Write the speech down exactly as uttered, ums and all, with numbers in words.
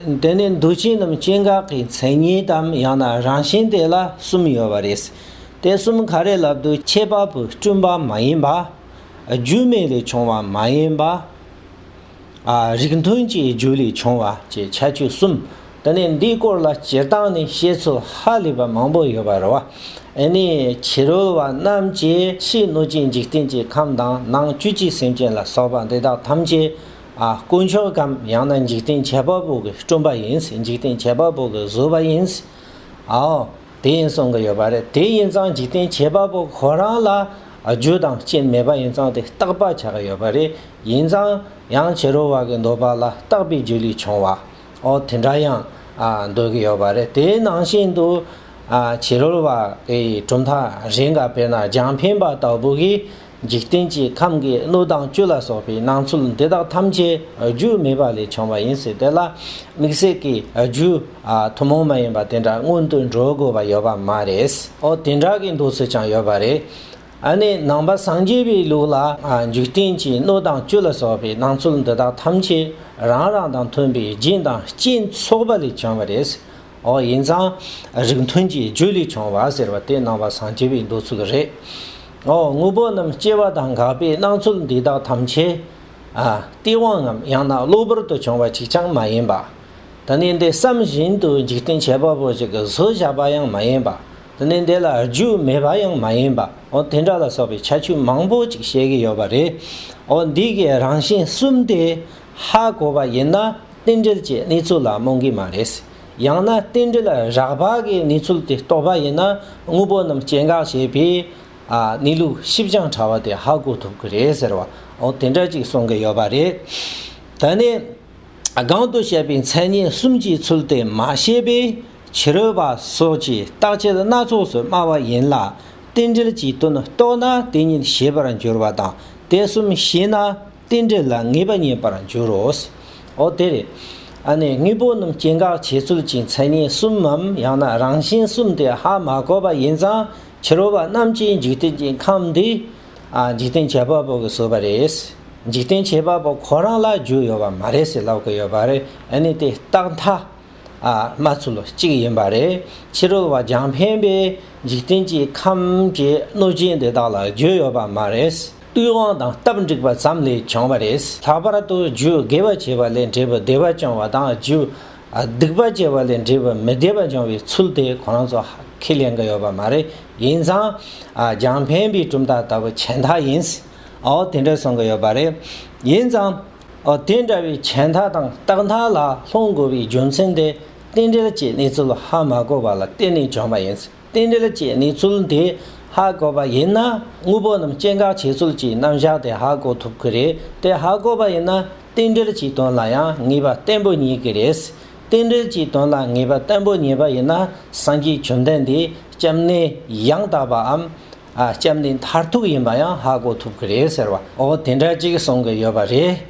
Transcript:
དེ་ནས་འདུ་བྱེད་རྣམས་སྐྱེ་འགག་གི་མཚན་ཉིད་དམ་ཡང་ན་རང་བཞིན་དེ་ལ་གསུམ་ཡོད་པ་རེད། དེ་གསུམ་ག་རེ་ལབ་དུས་ཁྱད་པར་བུ་སྐྲུན་པ་མ་ཡིན་པ། རྒྱུ་མེད་ལས་བྱུང་བ་མ་ཡིན་པ། ཨ། རིགས་མཐུན་གྱི་རྒྱུ་ལས་བྱུང་བ་བཅས་ཁྱད་ཆོས་གསུམ། དེ་ནས་འདིའི་སྐོར་ལ་སྤྱིར་བཏང་ནས་བཤད་ཚུལ་ཧ་ལས་པ་མང་པོ་ཡོད་པ་རེད་བ། ཨ་ནི་ཕྱི་རོལ་བ་རྣམས་ཀྱིས་ཕྱིའི་གནོད་སྦྱིན་འཇིག་རྟེན་གྱི་ཁམས་དང་ནང་བཅུད་ཀྱི་སེམས་ཅན་ལ་སོགས་པ་འདི་དག་ཐམས་ཅད། ཨ། དཀོན་མཆོག་གམ་ཡང་ན་འཇིག་རྟེན་ཁྱད་པར་བུ་གིས་བསྐྲུན་པ་ཡིན། འཇིག་རྟེན་ཁྱད་པར་བུ་གིས་བཟོས་པ་ཡིན། ཨའོ། དེ་ཡིན་གསུང་གི་ཡོད་པ་རེད། དེ་ཡིན་ཙང་འཇིག་རྟེན་ཁྱད་པར་བུ་ཁོ་རང་ལ་རྒྱུ་དང་རྐྱེན་མེད་པ་ཡིན་ཙང་དེ་རྟག་པ་ཆགས་ཀྱི་ཡོད་པ་རེད། ཡིན་ཙང་ཡང་ཕྱི་རོལ་བ་གི་འདོད་པ་ལ་རྟག་པའི་རྒྱུ་ལས་བྱུང་བ། ཨོ་དེ་འདྲ་ཡང་ཨ་འདོད་ཀྱི་ཡོད་པ་རེད། དེའི་ནང་བཞིན་དུ་ཨ་ཕྱི་རོལ་བ་གི་གྲུབ་མཐའ་རེ་འགའ་དཔེར་ན་རྒྱང་འཕེན་པ་ལྟ་བུ་གིས། འཇིག་རྟེན་གྱི་ཁམས་ཀྱི་སྣོད་དང་བཅུད་ལ་སོགས་པའི་སྣང་ཚུལ་འདི་དག་ཐམས་ཅད་རྒྱུ་མེད་པ་ལས་བྱུང་བ་ཡིན་ཟེར། དེ་ལ་དམིགས་བསལ་གྱི་རྒྱུ་ཨ་ཐུན་མོང་མ་ཡིན་པ་དེ་འདྲ་མངོན་དུ་འགྲོ་དགོས་པ་ཡོད་པ་མ་རེད། ཨོ་དེ་འདྲ་གི་འདོད་ཚུལ་ཀྱང་ཡོད་པ་རེད། ཨ་ནི་ནང་པ་སངས་རྒྱས་པའི་ལུགས་ལ་ཨ་འཇིག་རྟེན་གྱི་སྣོད་དང་བཅུད་ལ་སོགས་པའི་སྣང་ཚུལ་འདི་དག་ཐམས་ཅད་རང་རང་དང་མཐུན་པའི་རྒྱུན་དང་རྐྱེན་ཚོགས་པ་ལས་བྱུང་བ་རེད། ཨོ་ཡིན་ཙང་རིགས་མཐུན་གྱི་རྒྱུ་ལས་བྱུང་བ་ཟེར་བ་དེ་ནང་པ་སངས་རྒྱས་པའི་འདོད་ཚུལ་རེད། ཨོ་དངོས་པོ་རྣམས་སྐྱེ་བ་དང་འགག་པའི་སྣང་ཚུལ་འདི་དག་ཐམས་ཅད་ཨ་སྟེས་དབང་ངམ་ཡང་ན་གློ་བུར་དུ་བྱུང་བ་ཅིག་ཀྱང་མ་ཡིན་པ། དེ་ནས་འདི་བསམ་བཞིན་དུ་འཇིག་རྟེན་ཁྱད་པར་བུ་ཞིག་གིས་བཟོས་བཞག་པ་ཡང་མ་ཡིན་པ། དེ་ནས་འདི་ལ་རྒྱུ་མེད་པ་ཡང་མ་ཡིན་པ། ཨོ་དེ་འདྲ་ལ་སོགས་པའི་ཁྱད་ཆོས་མང་པོ་ཅིག་བཤད་ཀྱི་ཡོད་པ་རེད། ཨོ་འདི་གི་རང་བཞིན་གསུམ་དེ་ཧ་གོ་བ་ཡིན་ན། རྟེན་འབྲེལ་གྱི་གནས་ཚུལ་ལ་རྨོངས་ཀྱི་མ་རེད། ཡང་ན་རྟེན་འབྲེལ་རགས་པ་གི་གནས་ཚུལ་དེ་རྟོགས་པ་ཡིན་ན་དངོས་པོ་རྣམས་སྐྱེ་འགག་བྱེད་པའི་ཨ་གནས་ལུགས་ཞིབ་ཅིང་ཕྲ་བ་དེ་ཧ་གོ་ཐུབ་ཀྱི་རེད་ཟེར་བ། འོ་དེ་འདྲ་ཅིག་གསུང་གི་ཡོད་པ་རེད། ད་ནི་གོང་དུ་བཤད་པའི་མཚན་ཉིད་གསུམ་གྱི་ཚུལ་དེ་མ་ཤེས་པས་ཕྱི་རོལ་པ་སོགས་ཀྱིས་རྟག་ཆད་སྣ་ཚོགས་སུ་སྨྲ་བ་ཡིན་ལ། རྟེན་འབྲེལ་གྱི་དོན་རྟོགས་ན་དེ་ཉིད་ཤེས་པར་འགྱུར་བ་དང་། དེ་གསུམ་ཤེས་ན། རྟེན་འབྲེལ་ལ་ངེས་པ་རྙེད་པར་འགྱུར་རོ། འོ་དེ་རེད། ཨ་ནི་དངོས་པོ་རྣམས་སྐྱེ་འགག་བྱེད་ཚུལ་གྱི་མཚན་ཉིད་གསུམ་མམ་ཡང་ན་རང་བཞིན་གསུམ་དེ་ཧ་མ་གོ་བ་ཡིན་ཙང་ཕྱི་རོལ་པ་རྣམས་ཀྱིས་འཇིག་རྟེན་གྱི་ཁམས་འདི་ཨ་འཇིག་རྟེན་ཁྱད་པར་བུ་གིས་བཟོས་པ་རེད། འཇིག་རྟེན་ཁྱད་པར་བུ་ཁོ་རང་ལ་རྒྱུ་ཡོད་པ་མ་རེད་ཟེར་ལབ་ཀྱི་ཡོད་པ་རེད། ཨ་ནི་དེ་རྟག་མཐའ། ཨ་སྨྲ་ཚུལ་གཅིག་ཡིན་པ་རེད། ཕྱི་རོལ་པ་རྒྱང་འཕེན་པས་འཇིག་རྟེན་གྱི་ཁམས་ཀྱི་གནོད་སྦྱིན་དེ་དག་ལ་རྒྱུ་ཡོད་པ་མ་རེད། སྟེས་དབང་དང་སྟབས་འགྲིག་པ་ཙམ་ལས་བྱུང་བ་རེད། ལྷག་པར་དུ་རྒྱུ་དགེ་བ་བྱས་པ་ལས་འབྲས་བུ་བདེ་བ་བྱུང་བ་དང་རྒྱུ་སྡིག་པ་བྱས་པ་ལས་འབྲས་བུ་མི་བདེ་བ་འབྱུང་བའི་ཚུལ་དེ་ཁོ་རང་ཚོ་ཁས་ལེན་གྱི་ཡོད་པ་མ་རེད། ཡིན་ཙང་ཨ་རྒྱང་འཕེན་པའི་གྲུབ་མཐའ་ལྟ་བུ་ཆད་མཐའ་ཡིན། འོ་དེ་འདྲ་གསུང་གི་ཡོད་པ་རེད། ཡིན་ཙང་། ཨོ་དེ་འདྲ་བའི་ཆད་མཐའ་དང་རྟག་མཐའ་ལ་སློང་དགོས་པའི་རྒྱུ་མཚན་དེ་རྟེན་འབྲེལ་གྱི་གནས་ཚུལ་ཧ་མ་གོ་བ་ལ་བརྟེན་ནས་བྱུང་བ་ཡིན། རྟེན་འབྲེལ་གྱི་གནས་ཚུལ་དེ་ཧ་གོ་བ་ཡིན་ན་དངོས་པོ་རྣམས་སྐྱེ་འགག་བྱེད་ཚུལ་གྱི་རྣམ་གཞག་དེ་ཧ་གོ་ཐུབ་ཀྱི་རེད། དེ་ཧ་གོ་བ་ཡིན་ན་རྟེན་འབྲེལ་གྱི་དོན་ལ་ཡང་ངེས་པ་བརྟན་པོ་རྙེད་ཀྱི་རེད། རྟེན་འབྲེལ་གྱི་དོན་ལ་ངེས་པ་བརྟན་པོ་རྙེད་པ་ཡིན་ན་སངས་རྒྱས་བཅོམ་ལྡན་འདས་སྐྱབས་གནས་ཡང་དག་པའམ། ཨ་སྐྱབས་གནས་མཐར་ཐུག་ཡིན་པ་ཡང་ཧ་གོ་ཐུབ་ཀྱི་རེད་ཟེར་བ། འོ་དེ་འདྲ་ཅིག་གསུང་གི་ཡོད་པ་རེད།